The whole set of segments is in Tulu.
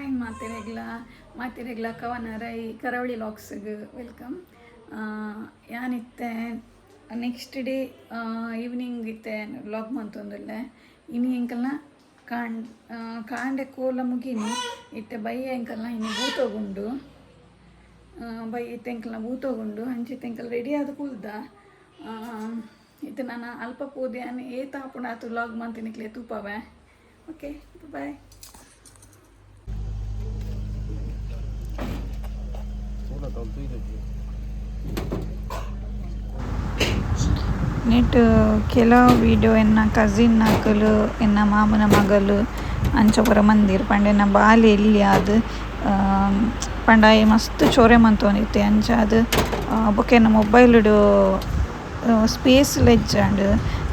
ಹಾಯ್ ಮಾತೆರೆಗ್ಲ ಮಾತೆರೆಗ್ಲ ಕವನ ರೈ ಕರಾವಳಿ ಲಾಕ್ಸ್ಗ್ welcome. ಯಾನಿತ್ತೆ ನೆಕ್ಸ್ಟ್ ಡೇ ಈವ್ನಿಂಗ್ ಇತ್ತೆ ವ್ಲಾಗ್ ಮಂತೊಂದುಲ್ಲೆ. ಇನಿ ಎಂಕಲ್ನ ಕಾಂಡ್ ಕಾಂಡೆ ಕೋಲ ಮುಗಿನಿ. ಇತ್ತೆ ಬಯ್ಯ ಎಂಕಲ್ನ ಇನಿ ಬೂತೊಗುಂಡು. ಬೈ ಇತ್ತೆ ಎಂಕಲ್ನ ಬೂತೊಗುಂಡು. ಅಂಚ ಇತ್ತೆ ಎಂಕಲ್ ರೆಡಿ ಆದ್ ಕುಲ್ದ. ಇತ್ತೆ ನಾನು ಅಲ್ಪ ಪೋದು ಯಾನ್ ಏತ್ ಆಪುಂಡು ಆತು ವ್ಲಾಗ್ ಮಂತಿನಿಕ್ಲೆ ತೂಪವೆ. Okay, bye. ನೆಟ್ ಕೆಲವು ವಿಡಿಯೋ ಎನ್ನ ಕಸಿನ್ ನಕಲು, ಎನ್ನ ಮಾಮನ ಮಗಲು ಅಂಚ ಪೂರ ಮಂದಿರ್ ಪಂಡ ಎನ್ನ ಬಾಲೆ ಎಲ್ಲಿ ಆದ್ ಪಂಡ ಆಯೆ ಮಸ್ತ್ ಚೊರೆ ಮಂತೊಂದಿತ್ತೆ. ಅಂಚ ಆದ್ ಬೊಕ ಎನ್ನ ಮೊಬೈಲ್ ಡು ಸ್ಪೇಸ್ ಲ ಇಜ್ಜಾಂಡ್.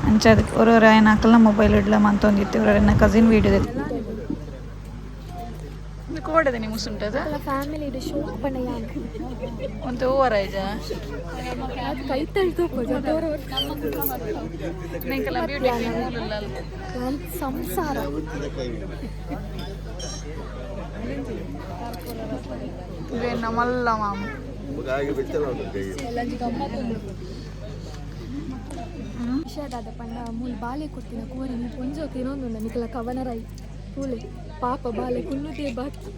ಅಂಚ ಅದ್ ಒರ ಒರ ಆಯನ ಅಕಲ್ನ ಮೊಬೈಲ್ ಡ್ಲ ಮಂತೊಂದಿತ್ತೆ, ಒರ ಎನ್ನ ಕಸಿನ್ ವಿಡಿಯೋ. ಕೋಡೆದ ನಿಮ್ಮ ಮುಸುಂಟದ ಫ್ಯಾಮಿಲಿ ಶೋಕ್ ಪಂಡ ಯಾನ್. ಒಂತೆ ಓವರ್ ಆಯ್ಜ? ಅದು ಕೈ ತಳ್ದು. ನಿಂಕೆಲ್ಲ ಬ್ಯೂಟಿ ಮೂಲಲ್ಲ. ನಾನು ಸಂಸಾರ. ಇವೇನ ಮಲ್ಲ ಮಾಮ. ವಿಷಯದಾದ ಪಂಡ ಮೂಲು ಬಾಲೆ ಕೊಡ್ತಿನ ಕೋರಿ ನೀ ಪೊಂಜೋ ತಿನ್ನೊಂದು ನಿಕಲ ಕವನರೈ ತೂಲೆ, ಪಾಪ ಬಾಲೆ ಕುಲ್ಲುದೇ ಬಾಕಿ.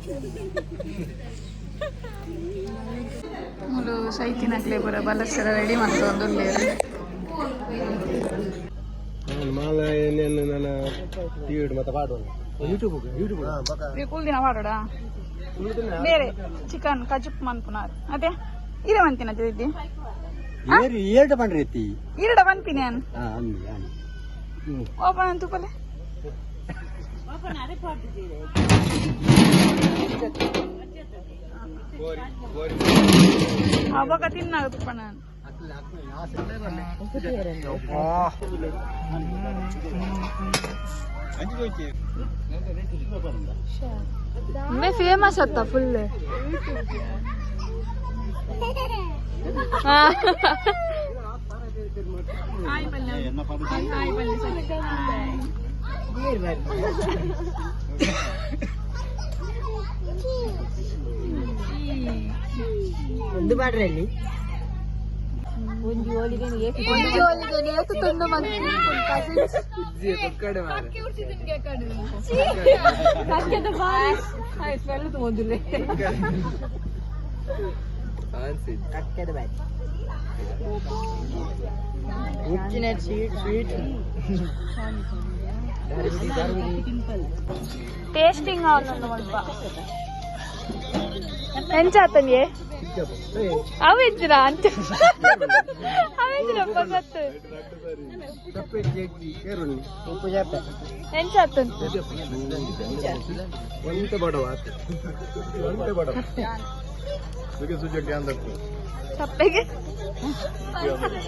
ಮೂಲು ಸೈತಿನಕ್ಲೆ ಪೂರ ಬಲಸರ ರೆಡಿ ಮಂತೊಂದುಲ್ಲೆರ್. ಮಾಲ ಏನೇನು ನನ್ನ ಟಿವಿ ಮತ್ತೆ ಪಾಡುವ ಯೂಟ್ಯೂಬ್ ಯೂಟ್ಯೂಬ್. ಕುಲ್ದಿನ ಪಾಡೋಡ ಬೇರೆ ಚಿಕನ್ ಕಜುಪ್ ಮನ್ಪುನಾರ್ ಅದೇ ಇರೆ ಮಂತಿನ ದಿದ್ದಿ. ಏರು ಏರ್ಡ ಪಂಡ್ರಿ ಎತ್ತಿ. ಈರಡ ಪನ್ಪಿನಿ ಯಾನ್. ಹಾ, ಅಂದಿ ಯಾನ್. ಓಪನ್ ಅಂತೂಪಲೆ. ಅವಾಗ ತಿನ್ನಾಗ ತುಪ್ಪ ನಾನು. ಒಮ್ಮೆ ಫೇಮಸ್ ಅತ್ತ ಫುಲ್. ಹಾಯ್ ಪಲ್ಯ, ಹಾಯ್ ಪಲ್ಯ, ಹಾಯ್. ಒಂದು ಪಾಡ್ರಲ್ಲಿ. ಒಂಜಿ ಒಲಿಗೆ ಏತು ತುಂಡು ಮಂತಿ ಕಸಿನ್ಸ್. ಕಕ್ಕೆದ ಬಾರಿ. ಕಕ್ಕೆದ ಬಾರಿ ಉಚ್ಚಿನ ಸ್ವೀಟ್ ಸ್ವೀಟ್. ಟೇಸ್ಟಿಂಗ್ ಅವನೊಂದು ಮಲ್ಪ ಎಂಚಾತನಿಯೇ ಅವೆಂಚಿನ ಅಂತ ಅವೆಂಚಿನಪ್ಪ ಸತ್ತು. ಉಪ್ಪು ಜಾಪ. ಎಂಚಾತನ್? ಒಂತೆ ಬಡವ, ಒಂತೆ ಬಡವ. ಸಪ್ಪೆಗೆ.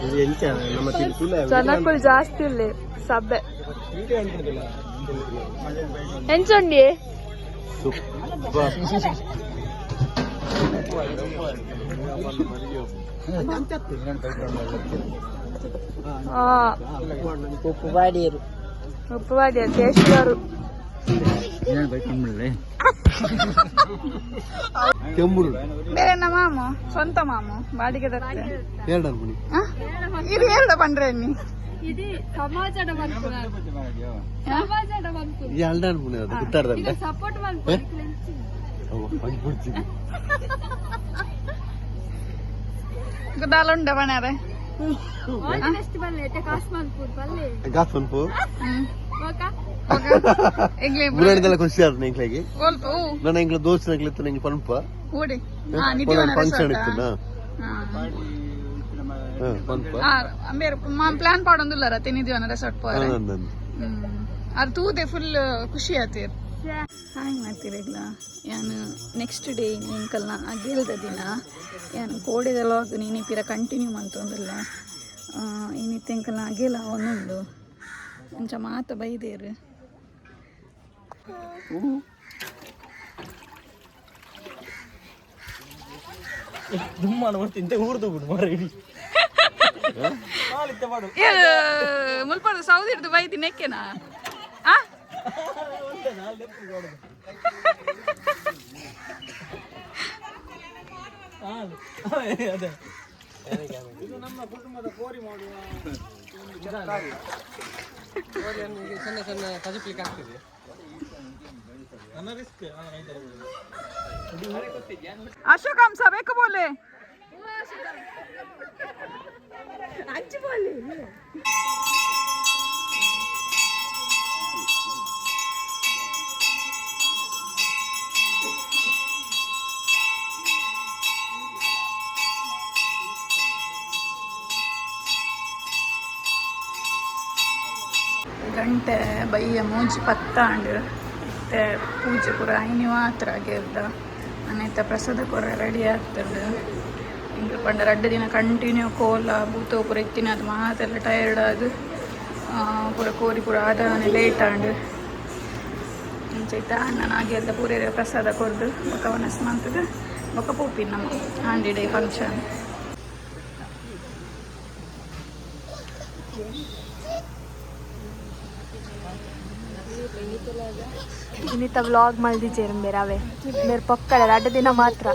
ಇದು ಎಂಚ ನಮ್ಮ ತಿಳ್ಕುಲ್ಲ. ಜನಕ್ಕೂ ಜಾಸ್ತಿ ಇಲ್ಲ ಸಬ್ಬೆ. ಎಂಚೊಂಡಿ? ಸೂಪರ್. ಆ. ಉಪ್ಪು ಬಾಡಿಯರು. ಉಪ್ಪು ಬಾಡಿಯ ಟೇಸ್ಟ್ ಬರು. ಕೆಂಬುರು. ಬೇರೆ ಮಾಮು ಸ್ವಂತ ಮಾಮು ಬಾಡಿಗೆ ದತ್ತೆ. ಎರಡು ಅನ್ಕುನಿ. ಇದು ಹೇಳ್ದ ಪಂಡ್ರೆ ನೀ. ఇది ಸಮಾಜದ ಮನ್ಪುನಾರ್, ಸಮಾಜದ ಮನ್ಪು. ಎರಡು ಅನ್ಕುನಿ, ಅದು ಗೊತ್ತಾಡ್ದಂತೆ. ಸಪೋರ್ಟ್ ಮನ್ಪು. ಬಿಡ್ತೀನಿ. ದಾಲ ಉಂಡ ಬಣಾರೆ. ಬೆಸ್ಟ್ ಬಲ್ಲೆ ಎತ್ತೆ ಕಾಸು ಮನ್ಪು ಬಲ್ಲೆ. ಗಾಸ್ ಪನ್ಪು. ಓಕ. ಎಂಗ್ಲೆ? ಬುರಾಣಿದೆಲ್ಲ ಖುಷಿ ಆದ ಎಂಕ್ಲೆಗೆ. ಒಲ್ಪ ನನ್ನ ಎಂಕ್ಲ ದೋಸ್ತ ಎಂಕ್ಲೆ ಇತ್ತು, ಎಂಕ್ಲೆ ಪನ್ಪ. ಓಡಿ ನಿಧಿವನ. ಫಂಕ್ಷನ್ ಇತ್ತು ಪನ್ಪ. ಅಂಬೇರು ಮಾಮ್ ಪ್ಲಾನ್ ಪಾಡೊಂದುಲ್ಲಾರ ತಿನ್ನಿದೀವನ ರೆಸಾರ್ಟ್ ಪೋರೆ. ಅದು ತೂದೆ ಫುಲ್ ಖುಷಿ ಆತೀರ್. ಹಾಯ್ ಮಾಡ್ತೀರಿಗ್ಲ, ಯಾನು ನೆಕ್ಸ್ಟ್ ಡೇ ಎಂಕಲ್ನ ಅಗೇಲ್ದ ದಿನ. ಯಾನು ಕೋಡೆದ ಲಾಗ್ ನೀನಿ ಪಿರ ಕಂಟಿನ್ಯೂ ಮಂತೊಂದುಲ್ಲೆ. ಇನಿತ್ತೆ ಎಂಕಲ್ನ ಅಗೇಲ ಅವನುಂಡು. ಅಂಚ ಮಾತ ಬೈದೇರು. ದುಮ್ಮಾನ ಬರ್ತೀನಿ ಊರ್ದು ಬಿಡು ಮರ ಇಡಿ. ಮುಲ್ಪದ ಸೌದಿ ಹಿಡ್ದು ಬೈದಿ ನೆಕ್ಕೆನಾ? ಆ. ಅದೇ. ಇದು ನಮ್ಮ ಕುಟುಂಬದ ಕೋರಿ ಮಾಡುವ ಒಂದು ಕಾರ್ಯ. ಕೋರಿಯನ್ನು ಹೀಗೆ ಸಣ್ಣ ಸಣ್ಣ ಕಜುಪ್ಲಿಕ್ಕೆ ಆಗ್ತದೆ. ನನ್ನ ರಿಸ್ಕ್. ಅಶೋಕ್ ಹಂಸ ಬೇಕು ಬೋಲೆ. ಗಂಟೆ ಬಯ್ಯ ಮೂಜಿ ಪತ್ತಾಂಡ್. ಇತ್ತೆ ಪೂಜೆ ಪೂರ ಐನಿ ಮಾತ್ರ ಗೆದ್ದ ಅನೇತ ಪ್ರಸಾದ ಕೊರ ರೆಡಿ ಆಗ್ತದೆ. ಇಂಗ್ಲ ಪಂಡ ರಡ್ಡು ದಿನ ಕಂಟಿನ್ಯೂ ಕೋಲ ಭೂತ ಪೂರ ಇತ್ತಿನ, ಅದು ಮಾತೆಲ್ಲ ಟಯರ್ಡ್ ಆದ್ ಪೂರ ಕೋರಿ ಪೂರ ಆದಾನೆ ಲೇಟ್ ಆಂಡ್. ಇಂಚ ಅಣ್ಣನ ಅಗೆಲ್ದ ಪೂರ ಪ್ರಸಾದ ಕೊರ್ದು ಬೊಕ ವನಸ್ ಮಂತುದು ಬೊಕ ಪೋಪಿನ ನಮ್ಮ ಆಂಡಿಡೆ ಫಂಕ್ಷನ್. ಇನ್ನಿತ ವ್ಲಾಗ್ ಮಲ್ದಿಜೇರು ಬೇರೆ ಬೇರೆ ಪಕ್ಕದ ರಡ್ಡು ದಿನ ಮಾತ್ರ.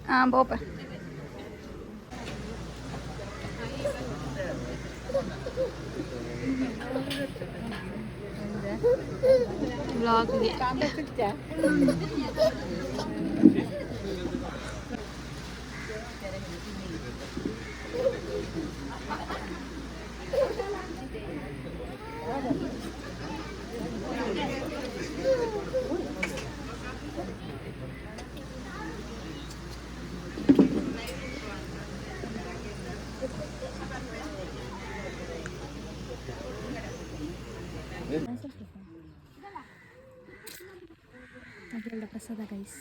ಹಾಂ ಬೋಪ. ವ್ಲಾಗ್ಗೆ. ಪ್ರಸಾದ ಗೈಸ್.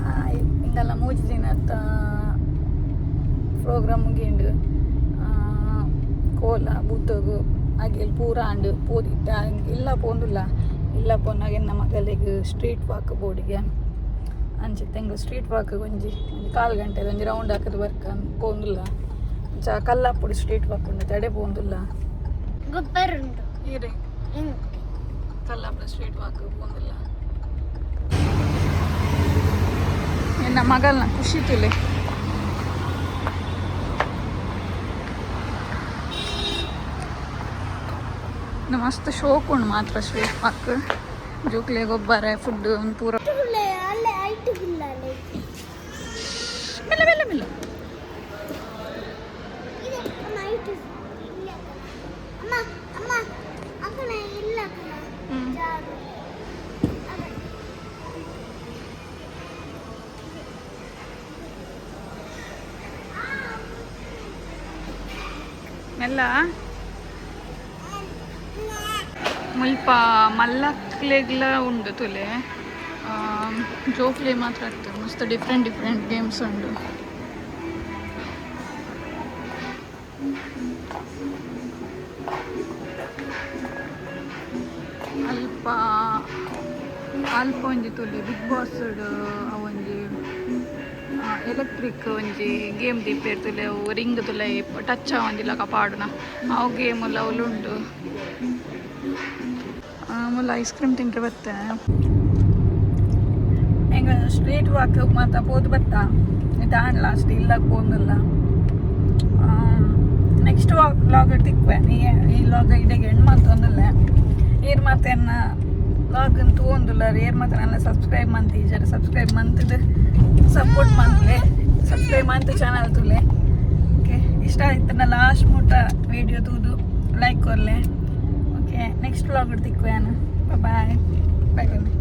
ಹಾಯ್, ಇಂದಲ್ಲ ಮೂಜಿ ದಿನತ್ತ ಪ್ರೋಗ್ರಾಮ್ ಮುಗಿಂಡು. ಕೋಲ ಬೂತಗು ಅಗೆಲ್ ಪೂರ ಆಂಡ್ ಪೋದಿತ್ತ. ಇಲ್ಲ ಪೋಂದುಲ್ಲ. ಇಲ್ಲ ಪೋನಾಗ ಎನ್ನ ಮಗಲಿಗ್ ಸ್ಟ್ರೀಟ್ ವಾಕ್ ಬೋರ್ಡಿಗೆ ಅಂಚಿತ್ತೆ. ಎಂಕ್ ಸ್ಟ್ರೀಟ್ ವಾಕ್ ಒಂಜಿ ಒಂಜಿ ಕಾಲು ಗಂಟೆ ಒಂಜಿ ರೌಂಡ್ ಹಾಕದ್ ವರ್ಕ್ ಪೋಂದುಲ್ಲ. ಅಂಚ ಕಲ್ಲಾಪುಡು ಸ್ಟ್ರೀಟ್ ವಾಕ್ ಉಂಡು, ತಡೆ ಪೋಂದುಲ್ಲ. ಈರೆ ಕಲ್ಲಾಪುಡು ಸ್ಟ್ರೀಟ್ ವಾಕ್ ಪೋಂದುಲ್ಲ. ಎನ್ನ ಮಗಲ್ನ ಖುಷಿ ತುಲೆ. ಮಸ್ತ್ ಶೋಕ್ ಉಂಡು ಮಾತ್ರ ಸ್ಟ್ರೀಟ್ ವಾಕ್. ಜೋಕ್ಲೆ ಗೊಬ್ಬರ ಫುಡ್ ಒಂದು ಪೂರ. ಮೆಲ್ಲ ಮೆಲ್ಲ ಮೆಲ್ಲ. ಮೆಲ್ಲ. ಮುಲ್ಪ ಮಲ್ಲಕ್ಲೆಗ್ಲ ಉಂಡು ತುಲೆ, ಜೋಕ್ಲೆ ಮಾತ್ರ ಇತ್ತು. ಮಸ್ತ್ ಡಿಫ್ರೆಂಟ್ ಡಿಫ್ರೆಂಟ್ ಗೇಮ್ಸ್ ಉಂಡು. ಅಲ್ಪ ಅಲ್ಪ ಒಂಜಿ ತುಲೆ ಬಿಗ್ ಬಾಸ್ ಅವೊಂಜಿ ಎಲೆಕ್ಟ್ರಿಕ್ ಒಂಜಿ ಗೇಮ್ ದೀಪೇರ್ ತುಲೆ. ಅವು ರಿಂಗ್ ತುಲೆ ಟಚ್ ಆವೊಂದಿಲ್ಲ ಪಾಡುನ ಅವು ಗೇಮ್ ಎಲ್ಲ ಅವುಲು ಉಂಡು. ಆಮೇಲೆ ಐಸ್ ಕ್ರೀಮ್ ತಿಂಟ್ರೆ ಬತ್ತೆ. ಎಂಗ ಸ್ಟ್ರೀಟ್ ವಾಕ್ ಮಾತ ಪೋದು ಬತ್ತ. ಇದಾನ್ ಲಾಸ್ಟ್ ಇಲ್ಲ ಪೋಂದಿಲ್ಲ. ನೆಕ್ಸ್ಟ್ ವಾಕ್ ವ್ಲಾಗ್ ತಿಕ್ವೆ. ಈ ವ್ಲಾಗ್ ಇಡೆಗೆ ಎಂಡ್ ಮಂತೊಂದಿಲ್ಲ. ಏರ್ ಮಾತೆನ್ನ ವ್ಲಾಗ್ ತೂವೊಂದುಲ್ಲ. ಏರ್ ಮಾತ ನನ್ನ ಸಬ್ಸ್ಕ್ರೈಬ್ ಮಂತ್ ಈಜರ್ ಸಬ್ಸ್ಕ್ರೈಬ್ ಮಂತ್ದು ಸಪೋರ್ಟ್ ಮಂತ್ಲೆ ಸಬ್ಸ್ಕ್ರೈಬ್ ಮಂತ್ ಚಾನಲ್ ತುಲೆ. ಓಕೆ, ಇಷ್ಟ ಆಯ್ತು ಲಾಸ್ಟ್ ಮುಟ್ಟ ವಿಡಿಯೋ ತೂದು ಲೈಕ್ ಕೊರ್ಲೆ. ಓಕೆ, ನೆಕ್ಸ್ಟ್ ವ್ಲಾಗ್ ತಿಕ್ವೆ. Bye bye. ಬಾಯ್.